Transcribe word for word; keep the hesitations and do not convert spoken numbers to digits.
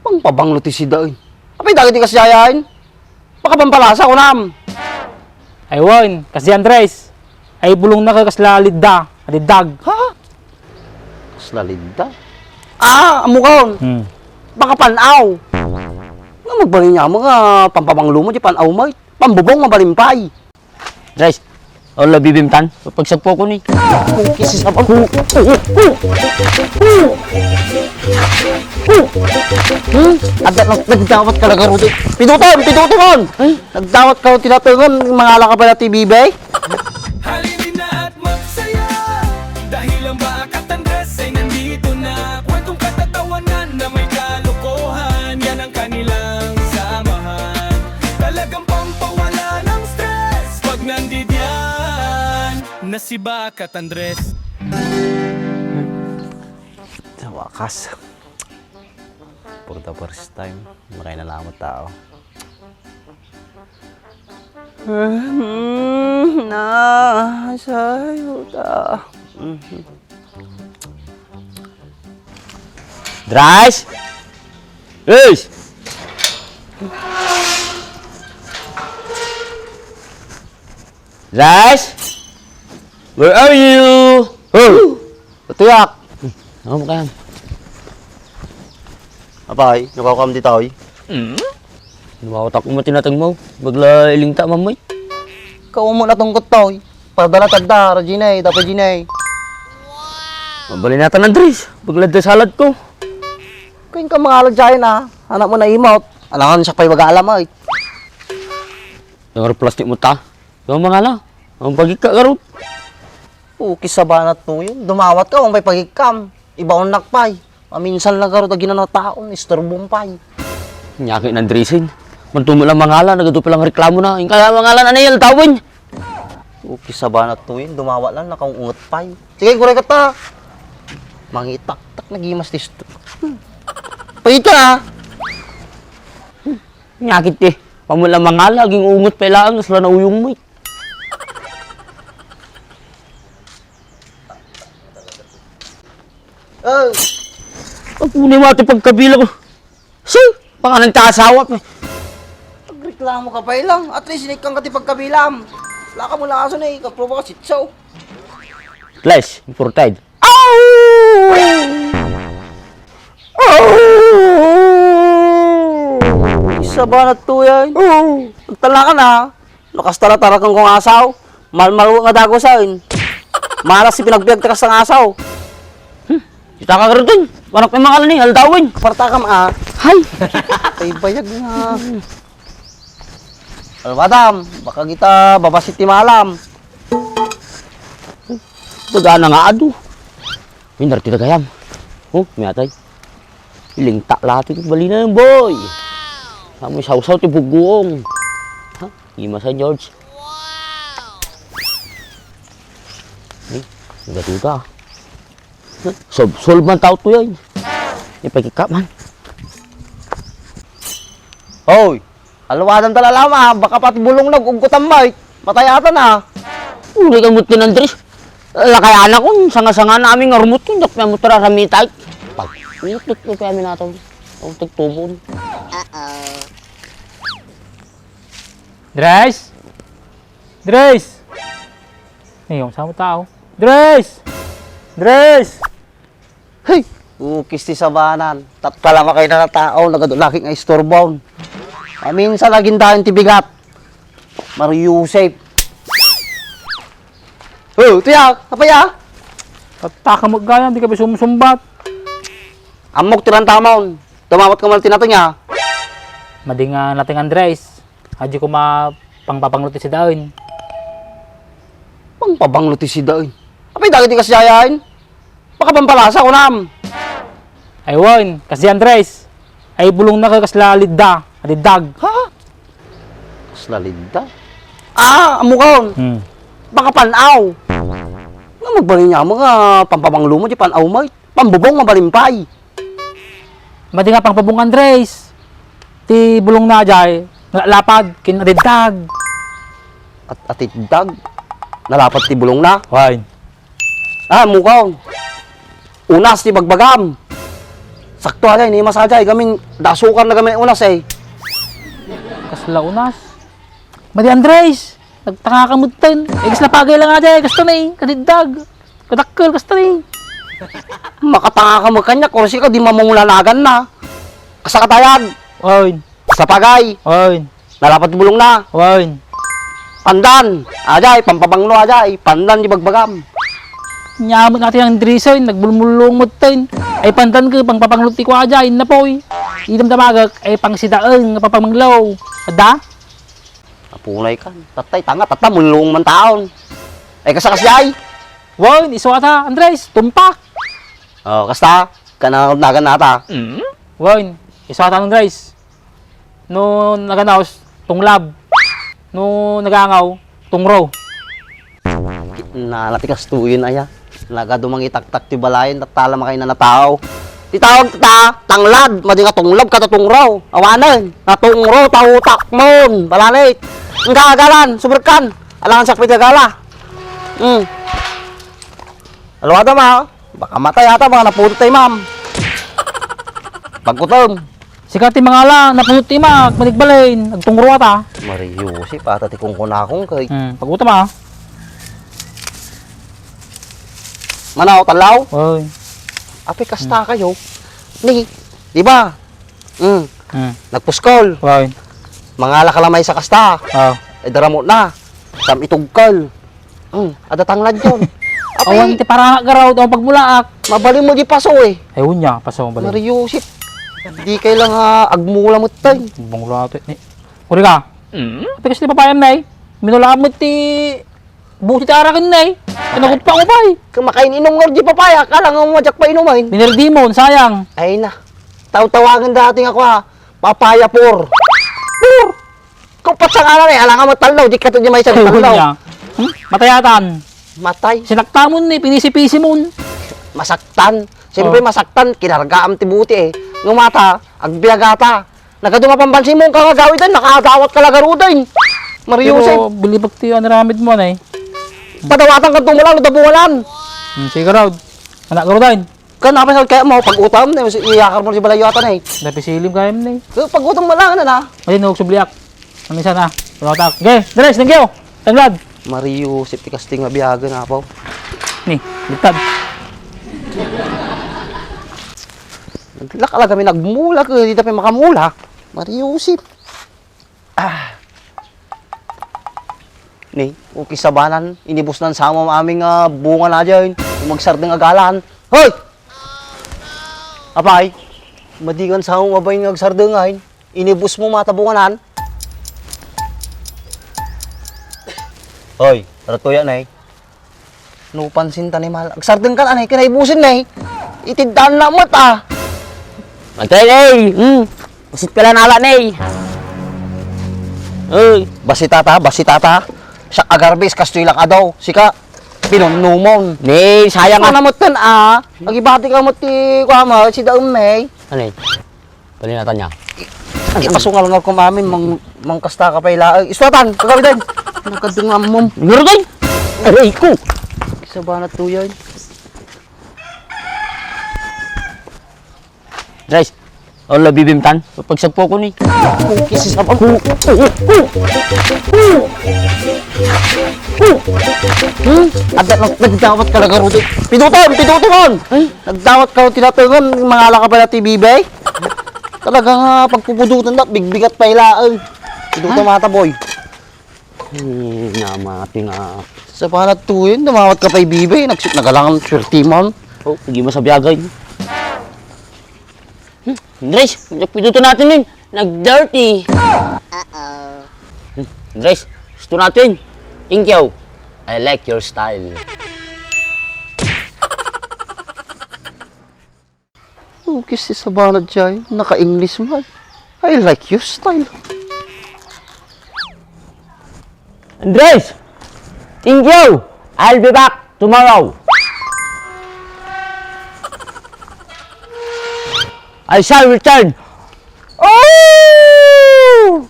Pangpabanglo ti sida, oy. Apay dagiti kasdiay? Makapampalasa, kunam. Ay, wen, kasdi Andres. Ay, bulongna ket kasla lidda, adiddag. Ha? Kasla lidda? Ah, ammokon. Hmm. Makapan-aw. Nga magbalin niya mo nga pampabanglo mo, di pan-aw mo, pambubong nga balimpay. Guys, wala bibimtan. Pagsagpo ko ni. Kisi sa pag- Hmm? Agad lang, nagdawat ka na, Garudi. Piduton! Piduton! Ay, nagdawat ka, tinatungan, mangala ka pala, T B B? Halina at magsaya, dahil ang Bakat Andres ay nandito na. Kwentong katatawanan na may kalokohan, yan ang kanilang samahan. Talagang pampawala ng stress pag nandidiyan na si Bakat Andres. Sa wakas, for the first time, makain na lang ang tao. Mm, na, sayo ta. Mhm. Dries? Yes! Dries? Where are you? Oh! Tuyak! Ano mo kaya? Apay, nakakam di tayo? Mm? Lumakot ako mo tinatag mo. Bagla iling ta, mamoy. Kaumo na tungkot to, eh. Padala tagda, Regina, eh, dapat Gina, eh. Mabali natan, Andres. Bagla da salad ko. Kung ka mangalag dyan, ah. Anak mo na imot. Alangan siya pa'y mag-aalam, eh. Yung plastic mo ta. Yung mangala. Ang pagika, garot. Ukis sa banat mo yun. Dumawat ka, ang may pagikam. Ibaon nakpay. Maminsan lang garot, aginan na taon, istorbong pay. Nyaki na Andresin. Mantumo lang mangala, nagado pa lang reklamo na. Yung kaya mangala na niyal tawin. Ukis sa banat mo yun, dumawa lang, nakaungot pay. Sige, kuray ka ta. Mangitaktak, nagimas ti sto-, hmm. Payit ka na. Nyakit eh. Pamula mangala, aging ungot pa ilaang, nasla na uyong mo eh. Oh. Ang puni mo ati pagkabila ko. Si, pangalan ta asawa pa. Pagreklamo ka pa ilang, at least inikkan ka ti pagkabilam. Laka mo lang aso na eh, kaproba ka sitso. Flash, imported. Aw! Aw! Isa ba na to yan? Oo. Nagtalakan ah. Lakas tara-tarakan kong asaw. Malmalwa nga dagosain. Malas si pinagbiag takas ng asaw. Hmm. Kita ka karutin. Wanak may mangalan eh. Aldawin. Partakam ah. Hay! Ay bayag nga. Alwadam, baka kita babasit ti malam. Tagana nga adu. Minar ti dagayam. Oh, miatay. Ilingtak lati balina yung boy. Kamu sawsaw ti buguong. Ha? Ima sa George. Wow. Eh, gatuta. Solve, solve man tao to yan. Ipagkikap man. Hoy! Aluwadan tala lama, baka pati bulong na, uggutan mo, eh. Matay ata na. Uli ka mutin, Andres. Lakay anak ko, sanga-sanga namin nga rumot ko, dak pa mo tara sa mitay. Pag, utik ko kaya minataw. Utik tubon. Dres? Dres! Ay, yung sama tao. Dres! Dres! Hey! Ukis ti sabanan. Tattala makay na tao, nagadulaki nga istorbon. Aminsan laging dayon ti bigat. Mario Joseph. Oh, tiyak, apa ya? Tattaka mo gayam, di ka bisumsumbat. Ammok ti rantamon. Tumawat ka man tinatong ya. Madi nga nating Andres. Adi ko ma pangpabanglo ti sidaen. Pangpabanglo ti sidaen? Apay dagiti kasdiayen? Makapampalasa, kunam. Ay, wen, kasdi Andres. Ay, bulongna ket kasla lidda, adiddag. Ha? Kasla lidda? Ah, ammokon. Hmm. Makapan-aw. Nga magbalin niya mo nga pampabanglo mo, di pan-aw mo, pambubong nga balimpay. Madi nga pangpabong Andres. Ti bulongna jay, nalapad, ken adiddag. At-, atiddag? Nalapad ti bulongna? Wen. Ah, ammokon. Unas ti bagbagam. Takto ajay, ni masajay, gamin, dasukar na gamin unas eh. Kasla unas? Madi Andres, nagtanga ka metten. Eh, kasla pagay lang ajay, kasta na eh, kadiddag. Kadakkel, kasta na eh. Makatanga ka met kaniak, kursi ka, di mamangulanagan na. Kasta ka tayag. Oy. Kasta pagay. Oy. Nalapat bulong na. Wen. Pandan. Ajay, pampapanglo ajay. Pandan di bagbagam. Nya met nati ang Andres, nagbulmulong metten. Ay pandan ka, pangpapanglo ti kua ajay, napoy. Idem damagek, ay pangsidaen, nga papamanglo. Adda? Apunay ka. Tatay, tanga, tata, mulong man taon. Ay, kasta kasjay? Wen, isu ata, Andres, tumpak. Oh, kasta, kanang nagan nata. Wen, isu ata, Andres. No naganaus, tunglab. No nagangaw, tungro. Nala ti kastoyen aya. Nagadu mangitaktak ti balayen, tattala makainana tao. Ti tawag ta, tanglad, madi nga tunglab, kada tungro. Awanen, natungro, tautakmon, balalet. Ang gagalan, suberkan. Alangan siak pay gagala. Hmm. Alwada ma, oh. Baka matay ata, baka napudot tay ma'am. Pagkutom. Sika ti mangala, napudot ti imak, maligbalin, agtungro ata. Mario, si pata ti kungkunakong kay. Hmm, pagkutom ah. Manaw, talaw? Oy. Apay, kasta kayo? Ni, di ba? Hmm. Hmm. Nagpuskol. Oy. Mangala ka lamay sa kasta. Oh. E, daramot na. Sam itugkal. Hmm, adda tanglad yon. Awan ti paranak garaw, awan pagmulaak. Mabalin mo di paso eh. Ay, unya, paso, mabalin. Mario, shit. Di kay lang, ah, agmula mo tayo. Bangla to, ni. Uri ka? Mm. Apay kas ti papayam na eh. Minulaam mo ti buti ti araken na eh. Pinagut pa ko pa eh. Kumakain inong nga di papaya, kala nga majak pa inumin. Pinerdimon, sayang. Ay na. Taw-tawagan dati nga ko ha. Papaya por. Por. Kung patsang alam eh, alangan mo talaw, di ka to di may isang talaw. Niya. Hmm? Matayatan. Matay. Sinaktamon ni, pinisi-pisi mon. Masaktan. Siyempre, oh, masaktan, kinargaam ti buti eh. Ngumata, agbiagata. Nagadu nga pambansi mo, kang agawid ay, nakadawat ka lagaruda eh. Mario, pero, eh, bilibag ti anaramid mo, anay. Padawatan ka dumalan, dabungalan. Hmm, sige, Rod. Anak, Rod, ay. Kan apa sa kaya mo, pag-utam, na iyakar mo si balayo ata na eh. Napisilim kaya mo na eh. Pero pag-utam mo lang, ano na? Ay, no, subliak. Ang isa na. Tumatak. Okay, Dres, thank you. Tanglad. Mario, safety casting nga biyagan, apaw. Ni, liktad. Naglakala kami nagmula, kaya di tayo makamula. Mario, sip. Ah. Ni, o kisabanan, inibusnan sa aming, ah, bunga na dyan. Kung magsardeng agalan. Hoy! Apay, madikan sa among abay nga agsardengan. Inibus mo matabunganan. Hoy, ratuya na eh. No pansin ta ni mal. Agsardeng ka na, nay, kinaibusin, nay. Itiddan na met, ah. Agkay, nay. Hmm. Usit ka lang ala, nay. Uy. Basi tata, basi tata. Siya agarbis, kastoy lang adaw. Sika, pinunumon. Nay, sayang, ah. Ano mo tan, ah? Agibati ka mo ti, kuha mo, si Daum, nay. Ano, nay? Palinatan niya. Ay, masungal nga kumamin, mang, mangkasta ka pa ila. Ay, iswatan, kagawitan. Nakadungam mo. Ngurugay! Aray ko! Isa ba na tuyan? Guys, wala bibimtan. Pagsagpo ko ni. Kisi sa pag- Hmm? Ada nagdawat ka lagarudo. Piduton! Piduton! Ay, nagdawat ka tinatungan. Mga alaka pala ti Bibi. Talaga nga pagpupudutan na, bigbigat pa ilaen. Ito, ha? Ito, mata, boy. Hmm, namati nga. Sa panat tuyon, dumawat ka pa ibibe, nagsik nagalangan swerte man. Oh, hindi masabiagay. Hmm, Andres, nagpituto natin yun. Nag-dirty. Uh-oh. Hmm, Andres, gusto natin. Thank you. I like your style. Ugis ti sabana jay, naka-English man. I like your style. Andres! Thank you! I'll be back tomorrow. I shall return. Oh!